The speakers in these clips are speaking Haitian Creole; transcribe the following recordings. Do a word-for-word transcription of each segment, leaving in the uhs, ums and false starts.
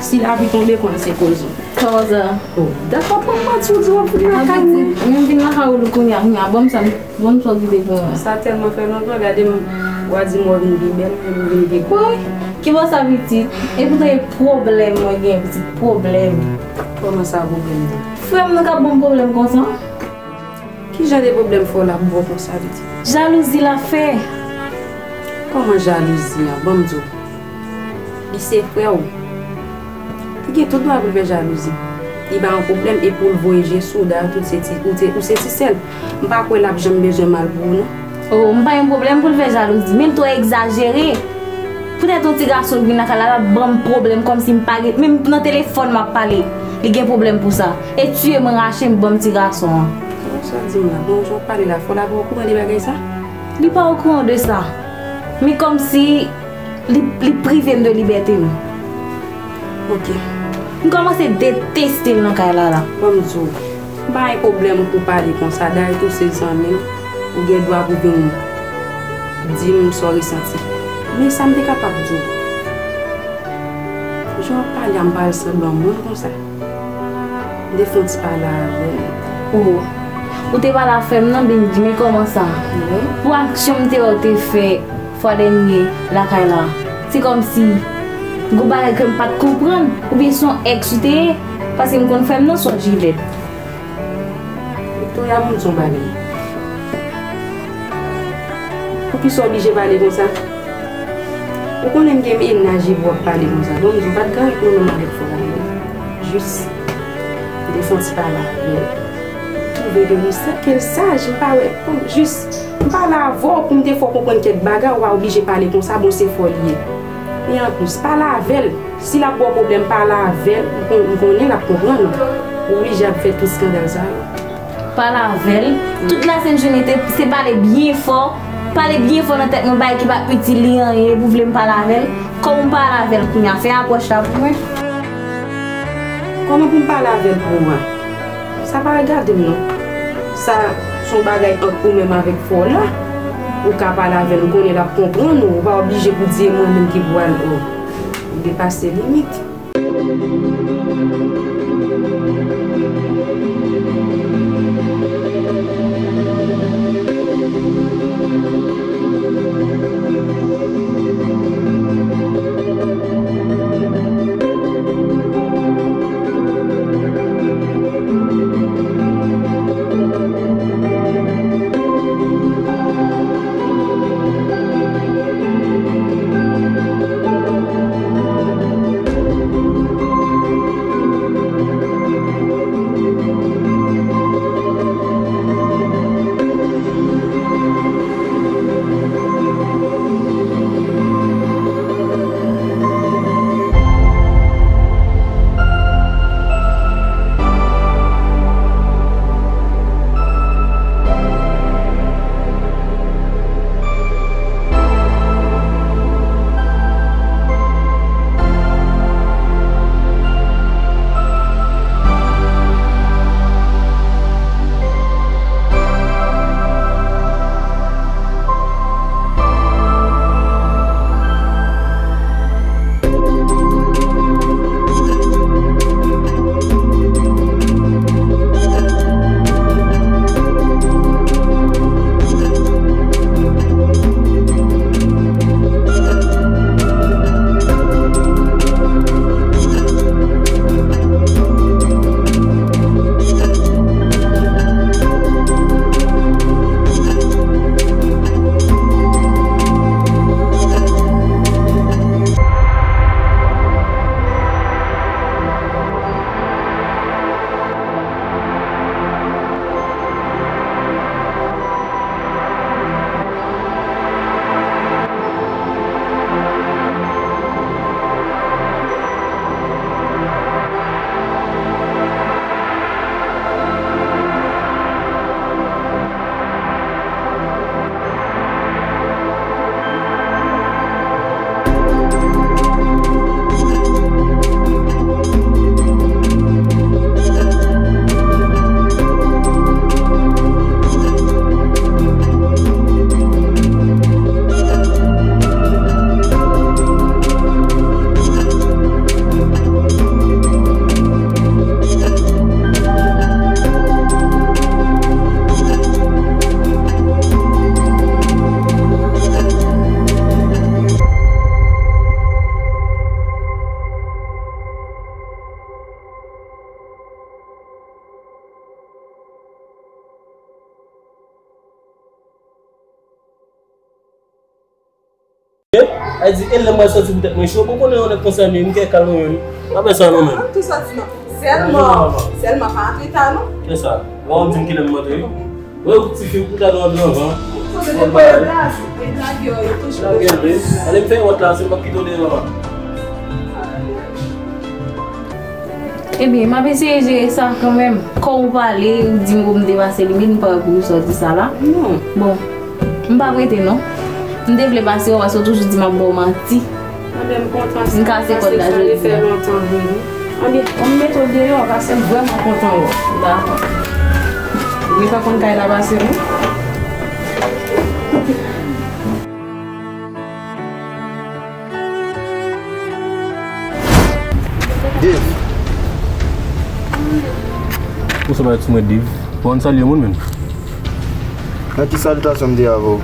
Si lapli tonbe, konn se koz ou. Kòman sa? Oh, dakò, pa manti, ou di w ap vin lakay mwen. Mwen vin lakay ou kounye a, kounye a, ban m sa, ban m sa w kite pou mwen. Sa tèlman fè lontan, gade m, w a di m w vin pi bèl, men ou vin pi gwo. Woy, ki bò sa pitit? E poutan e pwoblèm mwen gen, pitit, pwoblèm. Kòman sa pwoblèm nan? Frè m nan k ap ban m pwoblèm konsa. Ki jan de pwoblèm fè w la pou w konsa, pitit? Jalouzi l ap fè. Kòman jalouzi an? Ban m di w. Li se frè w. Li gen tout dwa pou l fè jalouzi. Li pa yon pwoblèm e pou l voye je sou w. Dayè, tout se ti, ou te, ou se ti sè l. M pa kwè l ap janm bezwen mal pou ou, non. Oh, m pa gen pwoblèm pou l fè jalouzi, men l twò egzajere. Poutèt yon ti gason k vin lakay la, l ap ban m pwoblèm kòmsi m pa gen, menm nan telefòn m ap pale, li gen pwoblèm pou sa. E tiye m rache m ban m ti gason an. Bon, sa w di m la, bon, jan w pale la, fò l ap okouran de bagay sa? Li pa okouran de sa. Men kòmsi li, li prive m de libète m. Ok. M kòmanse deteste l nan kay la la. Ban m di w, m pa gen pwoblèm pou pale konsa, dayè tou se zanmi m, ou gen dwa pou vin di m sa w resanti. Men sa m te kapab di w, jan w ap pale a, m pa al sanble yon moun konsa. M te fè yon ti pale avè l. Oh, ou te pale avè m nan, Benji, men kòman sa? Wi. Pou aksyon m te wè w te fè fwa dènye lakay la, se kòmsi gon bagay ke m pa t konprann, oubyen se yon èks ou te ye, paske m konn frè m nan se yon jilèt. Victoria, ban m di w yon bagay. Poukisa w oblije pale konsa? Ou konnen m gen mennaj epi w ap pale konsa. Ban m di w, pa t gen anyen k mande m avèk fò la non. Jis, m te fè yon ti pale avè l. M twouve ke li sa, ke l saj, m pa wè, bon, jis, m pale avè w pou m te fè w konprann kèk bagay, ou pa oblije pale konsa, bon, se fò li ye. E anplis, pale avè l. Si l ap ba w pwoblèm, pale avè l. M kon-, m konnen l ap konprann ou. Ou oblije ap fè tout eskandal sa yo. Pale avè l. Tout lasent jounen te, se pale byen fò. Pale byen fò nan tèt mwen, bagay ki pa itil li anyen, epi w vle m pale avè l. Kòman w pale avè l kounye a? Fè apwòch la pou mwen. Kòman pou m pale avè l pou ou a? Sa pa regade m non. Sa se yon bagay ant ou menm avèk fò la. Ou ka pale avè l, m konnen l ap konprann ou. Ou pa oblije pou di e mwen menm ki pou al, oh. Ou depase limit. Sa di, e lè m pral sòti pou tèt mwen cho, bon konnen yon nèg konsa m ye, m gen kal mwen menm. Pa fè sa non menm. Tout sòti non. Sèlman, sèlman pa antre ta non. Kisa? Ou pa konn di m kilè m antre wi. Wè ou ti fi ou ta dwe antre anvan. Kote de boy la, e lage yo toujou. Lage l wi. Ale m fè wòt la, se m p ap kite w deyò a. Ebyen, m ap eseye jere sa kanmenm. Kò ou pale, ou di m pou m te pase li, men m pa wè pou ki sa w di sa la. Non. Bon, m p ap rete non. M te vle pase w, paske w toujou di m ap ba w manti. Anben, m kontan sa. M kase kòd la jodi a. Anben, bon, m mete w deyò, paske m vrèman kontan wè w. Dakò. Ou gentan konn kay la pase non. Dave. Ou sa parèt sou mwen, Dave? Ou konn salye moun, menn? Nan ki salitasyon m te avè w?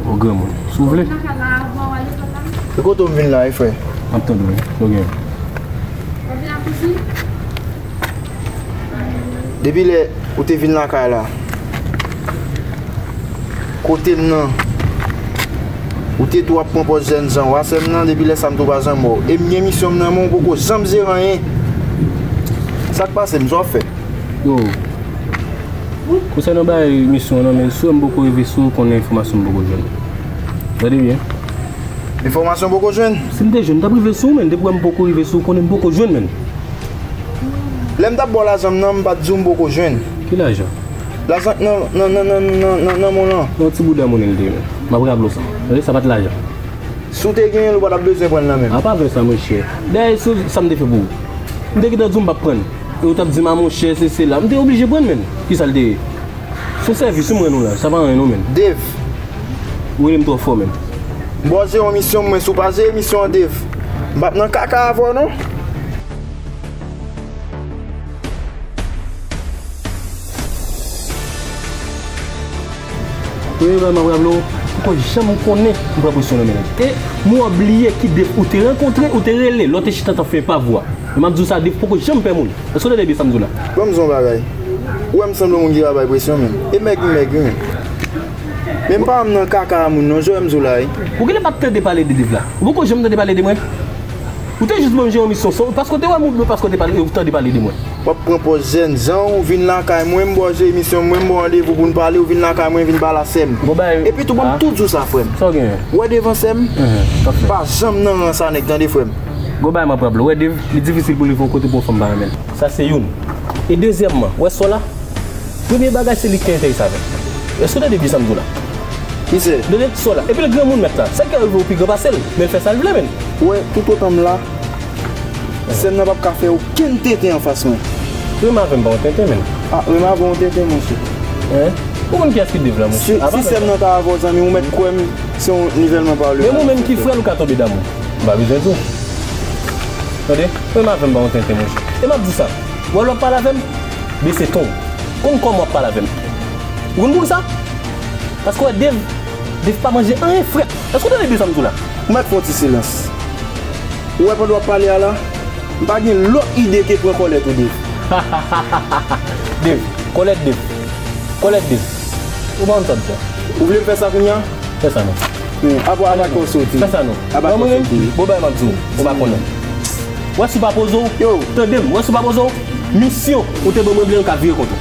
O granmoun, si w vle. E kote w vin la, wi, frè? M ap tande w, wi. Sa w gen? Depi lè ou te vin lakay la, kote m nan, ou te tou ap pran pòz jènjan, w a sè m nan, depi lè sa m tou pa janm wè w. E m gen misyon m nan men w, ou poko janm jere anyen. Sa k pase m, sa w ap fè? Yo, konsènan bagay misyon an nan, men sou m poko rive sou, konnen enfòmasyon m poko jwenn. Tande byen. Enfòmasyon poko jwenn? Si m te jwenn, m t ap rive sou, men depi w wè m poko rive sou, konnen m poko jwenn, men. Lè m t ap ba w lajan m nan, m pa t di w m poko jwenn. Ki lajan? Lajan k nan, nan, nan men w lan. Nan ti bouda monnen l te ye, men. M ap raple w sa. Tande, sa pa t lajan. Si w te genyen l, ou pa t ap bezwen pran l nan men m. A pa vre sa, monchè. Dayè, se sa m te fè pou ou. M te gentan di w m p ap pran l. E ou t ap di m, a monchè, se, se la. M te oblije pran l, men. Kisa l te ye? Se yon sèvis wi m rann ou la. Sa pa anyen non, men. Dave. Ou rele m twò fò, men. M ba w jere yon misyon, mwen, si w pa jere misyon an, Dave, m p ap nan kaka avè w, non. Premye bagay m ap raple w, poko janm konnen m pran presyon nan men nèg. E m wè w bliye ki Dave ou te rankontre, ou te rele, lè w te chita t ap fè pavwa. E m ap di w sa, Dave poko janm pè moun. Èske w tande byen sa m di w la? Ban m di w yon bagay. Ou wè m sanble yon moun ki pa bay presyon, men. E mèg m mèg wi, men. Men m pa nan kaka a moun non, jan w wè m di w la, wi. Ou genlè pa t tande pale de Dave la. Ou poko janm tande pale de mwen. Ou te jis ban m jere yon misyon, paske w te wè m oubyen paske w te pale, ou tande pale de mwen. W ap pran pòz jènjan, ou vin lakay mwen, m ba w jere misyon mwen, m ba w randevou pou n pale, ou vin lakay mwen, vin pale a sè m. Epi tou, ban m tou di w sa, frè m. Sa w genyen? Ou wè devan sè m, pa janm nan rans a nèg, tande, frè m. Gon bagay m ap raple w. Wè, Dave, li difisil pou li fè yon kote pou yon fanm pa renmen l. Sa se youn. E dezyèmman, wè sò la? Premye bagay, se li ki enterese avè l. Èske w tande byen sa m di w la? Ki sè? Tande sò la. Epi l granmoun mèt la. Sa k ka rive w pi gran pase l, men l fè sa l vle, men. Wè, toutotan m la, sè m nan p ap ka fè okenn tenten anfas mwen. Renmen avè m pa yon tenten, men. A, renmen avè w yon tenten, monchè. Hen? Ou konn kiyès ki Dave la, monchè? Si, si sè m nan ta avè w, zanmi, ou mèt kwè m, se yon nivèlman pa le. Menm ou menm ki frè l, ou ka tonbe damou. M pa bezwen di w. Tande, renmen avè m pa yon tenten, monchè. E m ap di w sa. Ou wè lè w ap pale avè m, bese ton w. Konn kòman w ap pale avè m. Ou konn poukisa? Paske w wè Dave, Dave pa manje anyen frèt. Èske w tande byen sa m di w la? Ou mèt fè yon ti silans. Ou wè pandan w ap pale a la, m pa gen lòt ide ke pran kòlèt ou, Dave. Dave, kòlèt Dave. Kòlèt Dave. Ou pa konn sa m fè. Ou vle m fè sa kounye a? Fè sa non. Apa, apa kò soti? Fè sa non. Apa kò soti? Bon, bay m ap di w, ou pa konnen. Wè si w pa poze w, yo, tande m, wè si w pa poze w, misyon ou te ban mwen byen, m ka vire kont ou.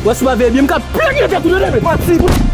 Wè si w pa veye byen, m ka planye tèt ou, tande byen. Manti.